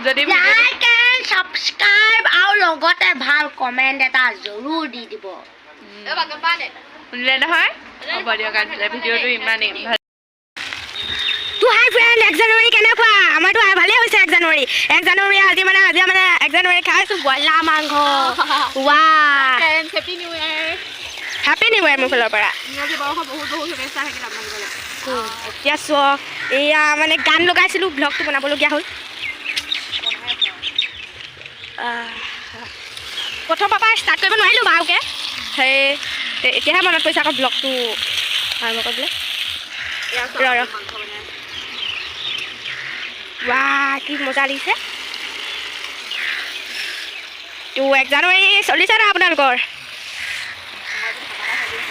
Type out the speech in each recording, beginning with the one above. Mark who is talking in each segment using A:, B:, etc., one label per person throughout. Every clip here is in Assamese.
A: যদি
B: লাইক এণ্ড ছাবস্ক্ৰাইব আৰু লগতে ভাল কমেণ্ট এটা জৰুৰ দি দিব।
A: শুনিলে নহয়? হ'ব দিয়ক, আজিলৈ ভিডিঅ'টো ইমানেই ভাল।
C: তো হাই ফ্ৰেণ্ড, 1 জানুৱাৰী কেনেকুৱা? আমাৰতো ভালেই হৈছে। 1 জানুৱাৰী, 1 জানুৱাৰী আজি মানে 1 জানুৱাৰী খাইছোঁ ব্ৰইলাৰ মাংস। ৱা।
A: Happy new year.
C: Happy new year মোৰ ফালৰ পৰা।
A: ইংৰাজী বৰ্ষ বহুত বহুত শুভেচ্ছা থাকিল আপোনালোকলৈ।
C: এতিয়া চোৱা, এয়া মানে গান লগাইছিলোঁ, ব্লগটো বনাবলগীয়া হ'ল। প্ৰথমৰ পৰা ষ্টাৰ্ট কৰিব নোৱাৰিলোঁ ভালকৈ। সেই এতিয়াহে মনত পৰিছে আকৌ ব্লগটো আৰম্ভ কৰিবলৈ। ৰ ৰ, ৱা, কি মজা লাগিছে। তো 1 জানুৱাৰী চলিছে ন আপোনালোকৰ?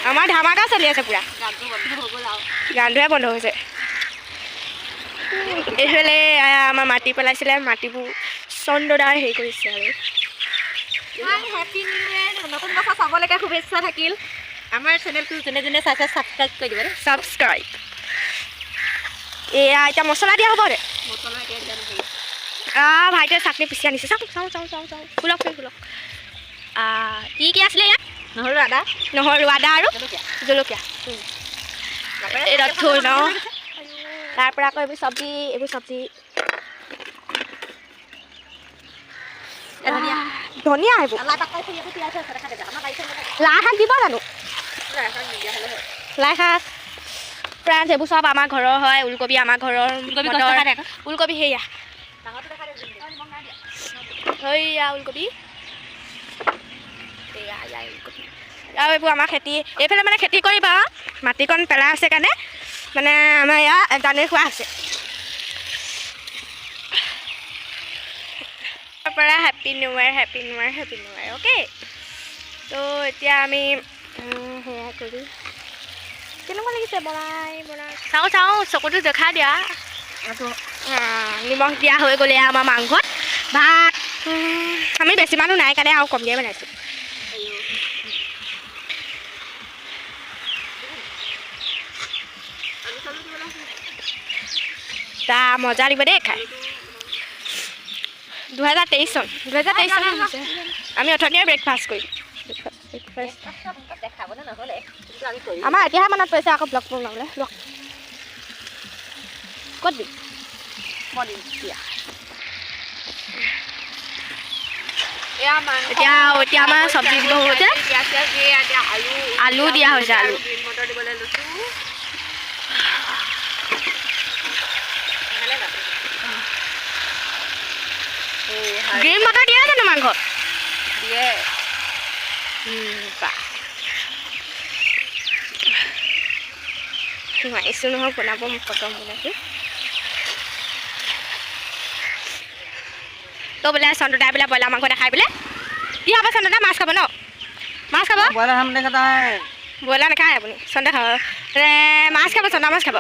C: আমাৰ ধামাকা চলি আছে পূৰা। গানটোহে বন্ধ হৈছে। এইফালে আমাৰ মাটি পেলাইছিলে, মাটিবোৰ চন্দ্ৰদাই হেৰি কৰিছে আৰু।
D: হেপী নিউ ইয়েৰ, নতুন বছৰ চবলৈকে শুভেচ্ছা থাকিল। আমাৰ চেনেলটো যোনে যোনে চাইছে, ছাবস্ক্ৰাইব কৰি দিব দেই।
C: ছাবস্ক্ৰাইব। এয়া এতিয়া মছলা দিয়া হ'ব দে। ভাইটিয়ে চাটনি পিচি আনিছে। চাওঁ চাওঁ চাওঁ চাওঁ চাওঁ, খোলক খোলক। কি কি আছিলে ইয়াত?
D: নহৰু, আদা।
C: নহৰু, আদা আৰু
D: জলকীয়া।
C: জলকীয়া। এই ৰথ ন, তাৰ পৰা আকৌ এইবোৰ চব্জি, এইবোৰ চব্জি।
D: ধনিয়া।
C: ধনিয়া এইবোৰ।
D: লাই পাত ইয়াতে তিয়াই থৈ আছে, দেখা দে আমাৰ বাৰীখন।
C: লাই শাক দিব জানো? লাই শাক। ফ্ৰেণ্ডছ, এইবোৰ চব আমাৰ ঘৰৰ হয়। ওলকবি আমাৰ ঘৰৰ।
D: ওলকবি
C: মটৰ।
D: গছ দেখা দে আকৌ।
C: ওলকবি সেয়া।
D: ডাঙৰটো দেখা দে।
C: সেয়া ওলকবি, এয়া এয়া ওলকবি। আৰু এইবোৰ আমাৰ খেতি। এইফালে মানে খেতি কৰিবা, মাটিকণ পেলাই আছে কাৰণে মানে আমাৰ ইয়াত 1 জানুৱাৰী খোৱা হৈছে। তাৰ পৰা happy new year, happy new year, happy new year. Okay, তো এতিয়া আমি সেয়া কৰি কেনেকুৱা লাগিছে বনাই বনাই চাওঁ চাওঁ, চকুটো দেখা দিয়া। নিমখ দিয়া হৈ গ'লে আমাৰ মাংসত ভাত। আমি বেছি মানুহ নাই কাৰণে আৰু কমকৈ বনাইছোঁ। তা মজা লাগিব দেই খাই। 2023 চন, 2023 চন হৈছে। আমি অথনিয়ে ব্ৰেকফাষ্ট কৰিম, ব্ৰেকফাষ্ট।
D: দেখাবলৈ নহ'লে, কিন্তু আমি কৰিম।
C: আমাৰ এতিয়াহে মনত পৰিছে আকৌ ব্লগ বনাবলৈ। লওক, ক'ত দিম?
A: মই দিম।
C: দিয়া।
A: এয়া মাংস।
C: এতিয়া এতিয়া আমাৰ চব্জি দিব হৈছে।
A: পিঁয়াজ চিয়াজ দিয়ে এতিয়া আলু।
C: আলু দিয়া হৈছে, আলু।
A: গ্ৰীণ মটৰ দিবলৈ লৈছোঁ।
C: গ্ৰীণ মটৰ দিয়ে জানো মাংসত?
A: দিয়ে।
C: বাহ, নোৱাৰিছোঁ নহয় বনাব, মই প্ৰথম বনাইছোঁ। তো বোলে চন্দ্ৰদাই বোলে ব্ৰইলাৰ মাংস দেখাই বোলে। কি হ'ব চন্দ্ৰদা, মাছ খাব ন? মাছ খাব?
E: ब्रॉयलर हम नहीं खाता है।
C: ব্ৰইলাৰ নাখায় আপুনি? চন্দা খাব, মাছ খাব। চন্দা মাছ খাব,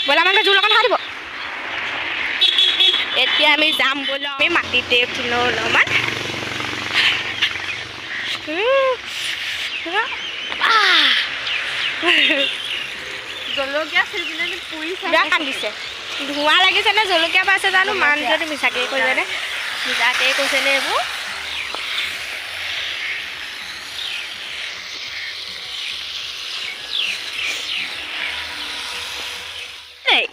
C: ব্ৰইলাৰ মাংস জোল অকণ খাই দিব। এতিয়া আমি যাম বোলো, আমি মাটিতে উঠিলোঁ অলপমান। আহ।
A: জলকীয়া চিলপিনে পুৰি।
C: পুৰা কান্দিছে। ধোঁৱা লাগিছে নে জলকীয়া পাইছে জানো? মানুহজনী মিছাকেই কৈছে নে, মিছাকেই কৈছেনে এইবোৰ? এই।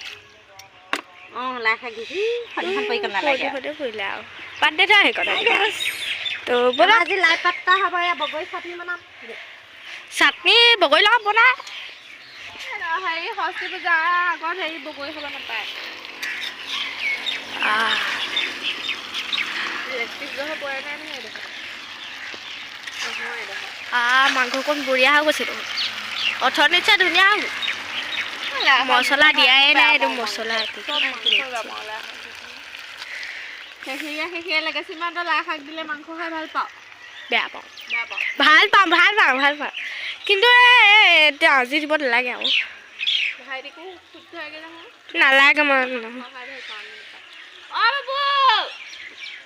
D: অঁ, লাই শাক দিছোঁ, সন্ধিখন পৰি গ'ল, নালাগে আৰু।
C: সৈতে ফুৰিলে আৰু বাদ দে থ সেই কথা। তো ব'লা।
D: আজি লাই পাত্তা হ'ব, এয়া বগৰী চাটনি বনাম।
C: চাটনি বগৰী লগত বনাই।
A: হেৰি, সৰস্বতী পূজা আগত হেৰি বগৰী খাব নাপায়। লেগ পিচ জহ পৰে নাই নহয় এডোখৰ, নহয় এডোখৰ।
C: মাংসকণ বঢ়িয়া হৈ গৈছে দেখোন। অথনিতছে ধুনীয়া হৈ গ'ল। মছলা দিয়াই নাই এইটো মছলা।
A: চব মাংস বেমাৰ। শেষেৰীয়া শেষেৰীয়া লাগে। সীমান্ত, লাই শাক দিলে মাংস খাই ভাল পাওঁ?
C: বেয়া পাওঁ।
A: বেয়া পাওঁ?
C: ভাল পাওঁ, ভাল পাওঁ, ভাল পাওঁ, কিন্তু এই এতিয়া আজি দিব নালাগে আৰু।
A: ভাইটিকো শুদ্ধ লাগে নহয়।
C: নালাগে মই।
A: মই খাই ভাল পাওঁ নে নাপাওঁ? অ বাবু।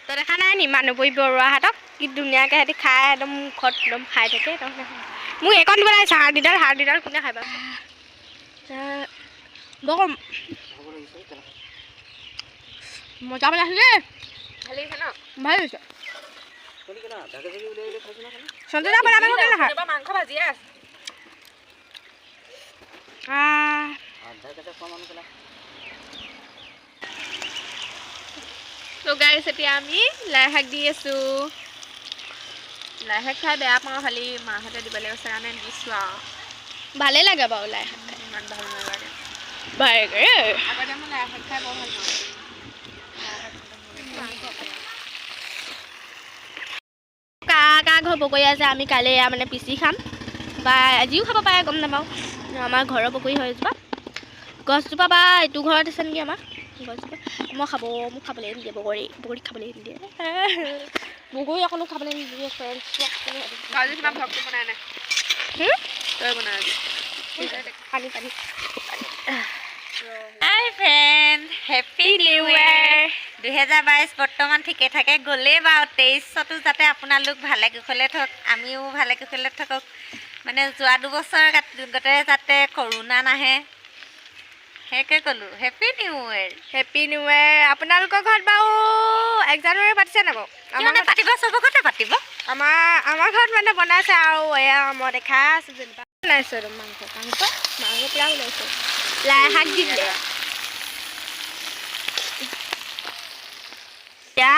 C: তই দেখা নাই নি মানুহবোৰ বৰুৱাহঁতক, কি ধুনীয়াকৈ সিহঁতি খাই, একদম মুখত একদম খাই থাকে। একদম মোক এইকণ দিব লাগিছে। হাড়দিডাল, হাড়দিডাল কোনে খাই বাৰু? বৰ কম। মজা বনাইছে দেই।
A: ভাল লাগিছে ন?
C: ভাল হৈছে। সঞ্জয় দা বনাব কেলে নাখায়?
A: মাংস ভাজিয়ে আছে। তো গাইছ এতিয়া আমি লাই শাক দি আছোঁ। লাই শাক খাই বেয়া পাওঁ, খালি মাহঁতে দিবলৈ কৈছে কাৰণে দিছোঁ আৰু।
C: ভালেই লাগে বাৰু লাই শাক খাই।
A: ইমান ভাল নালাগে। আগতে মই লাই শাক খাই বৰ ভাল পাওঁ।
C: কাৰ কাৰ ঘৰ পকৰী আছে, আমি কাইলৈ এয়া মানে পিচি খাম বা আজিও খাব পাৰে, গম নাপাওঁ। আমাৰ ঘৰৰ পকৰী হৈ এজোপা, গছজোপা বা এইটো ঘৰত আছে নেকি আমাৰ গছজোপা। মই খাব, মোক খাবলৈ নিদিয়ে বগৰী, বগৰী খাবলৈ নিদিয়ে, বগৰী অকণো খাবলৈ নিদিয়ে। পানী পানী।
D: Hi friend, happy new year 2022 বৰ্তমান ঠিকে থাকে গ'লেই বাৰু। 23তো যাতে আপোনালোক ভালে কুশলে থাকক, আমিও ভালে কুশলে থাকক। মানে যোৱা 2 বছৰ গোটেই যাতে কৰোণা নাহে, সেইকে ক'লোঁ। Happy new year.
C: Happy new year. আপোনালোকৰ ঘৰত বাৰু 1 জানুৱাৰী পাতিছে নাই বাৰু?
D: কিয় নাপাতিব, চবৰ ঘৰতে পাতিব।
C: আমাৰ ঘৰত মানে বনাইছে আৰু এয়া মই দেখা আছোঁ যেনিবা। বনাইছোঁ একদম মাংস, মাংস মাংস পূৰা ওলাইছে, লাই শাক দি দিলে। এতিয়া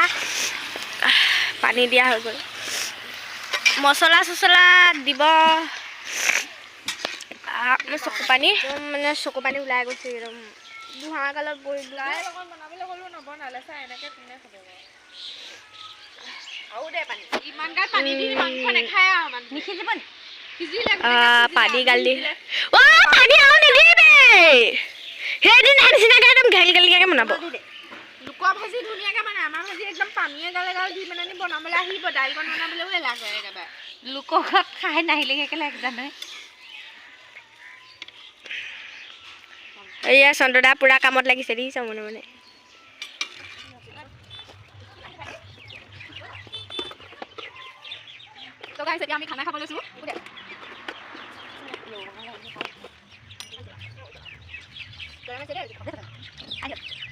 C: পানী দিয়া হৈ গ'ল, মছলা চছলা দিব। মোৰ চকু পানী একদম মানে চকু পানী ওলাই গৈছে একদম বুঢ়া কালত বহিলোঁ।
A: বনাবলৈ ক'লো নবনালে, চাই এনেকে কোনে খাব বাৰু?
D: আৰু দে পানী।
A: ইমান গাল পানী দি মাংস নাখায় আৰু মানুহে।
D: নিসিজিব নি?
A: সিজিলে।
C: পানী গাল দি অ পানী আৰু নিদিবি, সেইদিনা নিচিনাকে একদম ঘেল ঘেলকে বনাব।
A: লোকৰ ভাজি ধুনীয়াকে বনায়, আমাৰ ভাজি একদম পানীয়ে গালে গাল দি পেলানি বনাবলৈ আহিব, দাইলকণ বনাবলৈও এলাহ কৰে একেবাৰে।
D: লোকৰ ঘৰত খাই নাহিলে কেলে এক জানুৱাৰী।
C: এয়া চন্দ্ৰদা পূৰা কামত লাগিছে দেখিছা মনে মনে।
A: তো গাইছ এতিয়া আমি খানা খাব লৈছোঁ।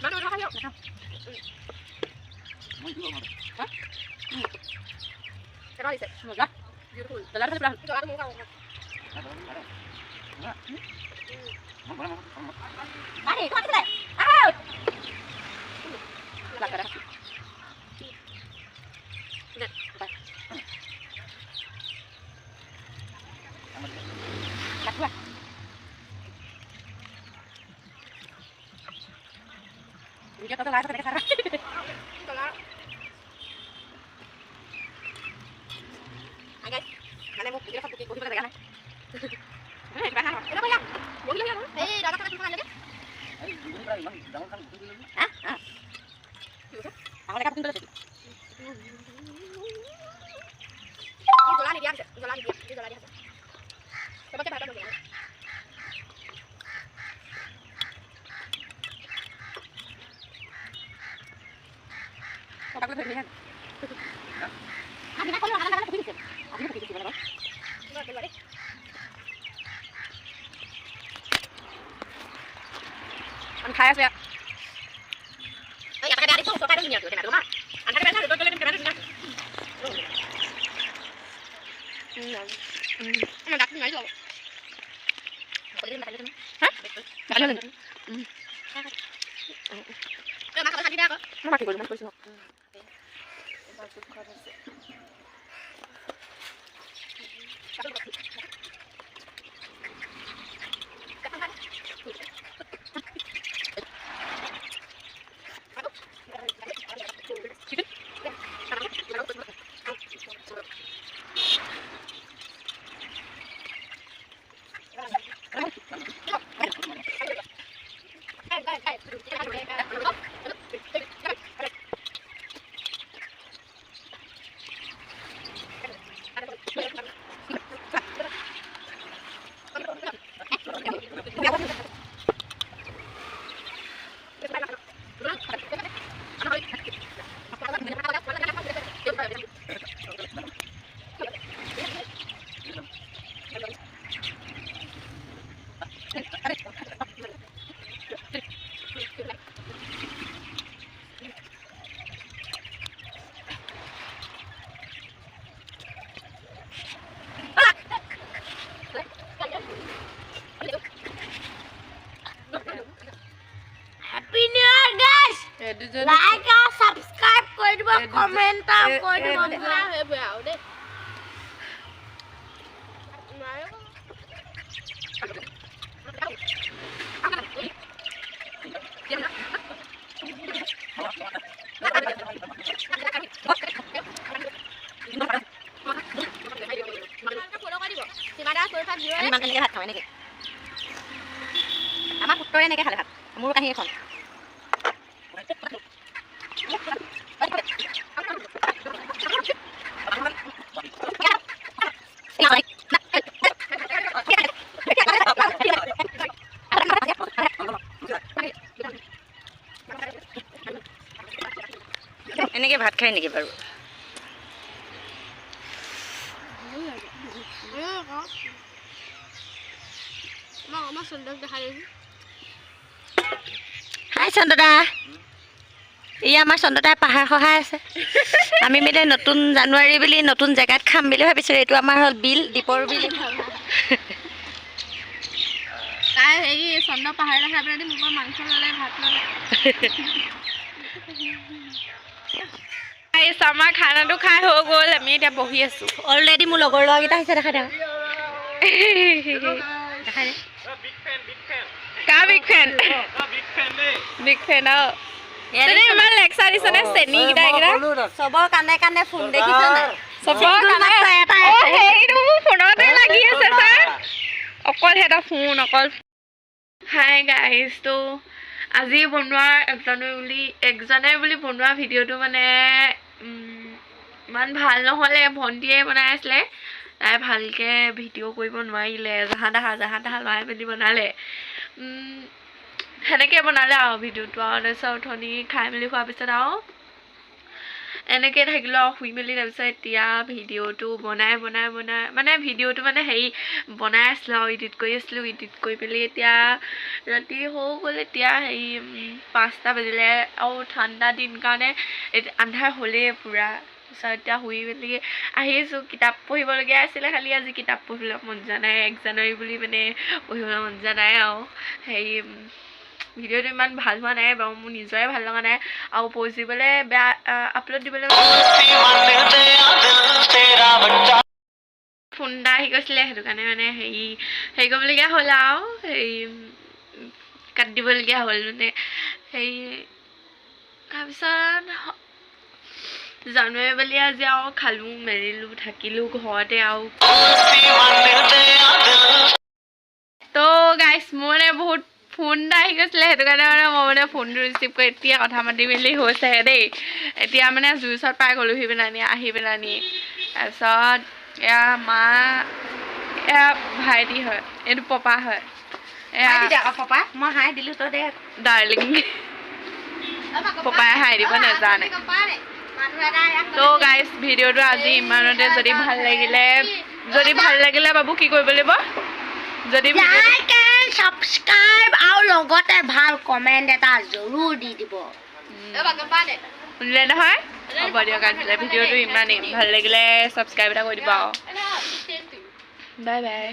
A: মানুহ নাখাওঁ। কেনেকুৱা লাগিছে?
D: মজা। জ্বলাটো খালি পুৰা।
A: জ্বলাটো ময়ো খাওঁ।
D: পানী, তোমাক দিছিলে? আহ!
A: জ্বলা।
D: মানে মোক বহিবলৈ জেগা নাই।
A: এটা বঢ়িয়া বহিলে আৰু এই দাদা খানা খানা লাগে।
D: ডাঙৰ জেগা বুকিং কৰি লৈছোঁ।
A: জ্বলা নিদিয়া হৈছে, জ্বলা নিদিয়া, জ্বলা দিয়া হৈছে। চবতকে ভাল পাওঁ জ্বলা।
D: টকাটো ধৰি ধৰি আগদিনা ক'লো, আগদিনা পুখুৰী দিছে, আজিও পুখুৰী দিছে মানে।
A: আমি খাই আছোঁ ইয়াত।
D: ইয়াতে বেয়া দিছোঁ, ওচৰতে ধুনীয়া কেমেৰাটো মা আন্ধাৰে বেয়া, ৰ'দত গ'লে কেমেৰাটো ধুনীয়া।
A: আমাৰ দাঁতটো মাৰি যাব।
D: হা।
A: তই মাছ খাবি আকৌ।
D: মই মাতি কৰিলোঁ, মই কৈছোঁ।
B: লাইক আৰু ছাবস্ক্ৰাইব কৰি দিব, কমেণ্ট কৰি দিব।
C: আৰু দেই।
D: আমি ইমান এনেকৈ ভাত খাওঁ, এনেকৈ। আমাৰ পুত্ৰই এনেকৈ খালে ভাত, মোৰ কাঁহী এখন। এনেকৈ ভাত খায় নেকি বাৰু?
C: আমাৰ চন্দ্ৰক দেখাই দিছোঁ।
D: হাই চন্দ্ৰদা, এই আমাৰ চন্দ্ৰদাই পাহাৰ খহাই আছে। আমি মানে নতুন জানুৱাৰী বুলি নতুন জেগাত খাম বুলি ভাবিছোঁ। এইটো আমাৰ হ'ল বিল, দীপৰ বিল।
A: তাই হেৰি চন্দ্ৰ পাহাৰ দেখাই পেলাই মোৰ পৰা মাংস ল'লে, ভাত ল'লে। আমাৰ খানাটো খাই হৈ গ'ল, আমি এতিয়া বহি আছোঁ।
D: অলৰেডি মোৰ লগৰ ল'ৰাকেইটা আহিছে, দেখাই দে, দেখাই দে।
A: কাৰ বিগ ফেন? Big fan. অ, তই ইমান লেকচাৰ দিছ নে? চেনীকেইটা এইকেইটা।
D: চবৰ কাণে কাণে ফোন দেখিছ নাই?
A: চবৰ কাণে। অ, সেইটো মোৰ ফোনতে লাগি আছে ছাৰ। অকল সিহঁতৰ ফোন, অকল। হাই গাইজ, তো আজি বনোৱা 1 জানুৱাৰী বুলি বনোৱা ভিডিঅ'টো মানে ইমান ভাল নহ'লে। ভণ্টিয়ে বনাই আছিলে, তাই ভালকৈ ভিডিঅ' কৰিব নোৱাৰিলে। জাহা তাহা জাহা তাহা লগাই মেলি বনালে, সেনেকৈ বনালে আৰু ভিডিঅ'টো। আৰু তাৰপিছত উঠনি খাই মেলি খোৱাৰ পিছত আৰু এনেকৈ থাকিলোঁ আৰু শুই মেলি। তাৰপিছত এতিয়া ভিডিঅ'টো বনাই বনাই বনাই মানে ভিডিঅ'টো মানে হেৰি বনাই আছিলোঁ আৰু এডিট কৰি আছিলোঁ। এডিট কৰি মেলি এতিয়া ৰাতি হৈ গ'ল। এতিয়া হেৰি 5টা বাজিলে আৰু ঠাণ্ডা দিন কাৰণে আন্ধাৰ হ'লেই পূৰা। তাৰপিছত এতিয়া শুই মেলি আহিছোঁ। কিতাপ পঢ়িবলগীয়া আছিলে, খালি আজি কিতাপ পঢ়িবলৈ মন যোৱা নাই। 1 জানুৱাৰী বুলি মানে পঢ়িবলৈ মন যোৱা নাই। আৰু হেৰি ভিডিঅ'টো ইমান ভাল হোৱা নাই বাৰু, মোৰ নিজৰে ভাল লগা নাই। আৰু প'ষ্ট দিবলৈ বেয়া, আপলোড দিবলৈ ফোন এটা আহি গৈছিলে, সেইটো কাৰণে মানে হেৰি হেৰি কৰিবলগীয়া হ'ল আৰু হেৰি কাটি দিবলগীয়া হ'ল মানে হেৰি। তাৰপিছত জানুৱাৰী বুলি আজি আৰু খালোঁ মেলিলোঁ, থাকিলোঁ ঘৰতে। আৰু তো গাইছ, মোৰ মানে বহুত ফোন এটা আহি গৈছিলে, সেইটো কাৰণে মানে মই মানে ফোনটো ৰিচিভ কৰি এতিয়া কথা পাতি মেলি হৈছেহে দেই। এতিয়া মানে জুই ওচৰত পাই গ'লোহি পেলানি আহি পেলানি। তাৰপিছত এয়া মা, এয়া ভাইটি হয়, এইটো পপা হয়, এয়া
D: পপা। মই হাই দিলোঁ, তই দে।
A: ডাৰ্লিং, পপাই হাই দিব নাজানে। তো গাইছ, ভিডিঅ'টো আজি ইমানতে। যদি ভাল লাগিলে বাবু কি কৰিব লাগিব? যদি ভিডিঅ'টো
B: লাইক এণ্ড ছাবস্ক্ৰাইব আৰু লগতে ভাল কমেণ্ট এটা জৰুৰ দি দিব।
A: শুনিলে নহয়? হ'ব দিয়ক, আজিলৈ ভিডিঅ'টো ইমানেই। ভাল লাগিলে ছাবস্ক্ৰাইব এটা কৰি দিব আৰু বাই বাই।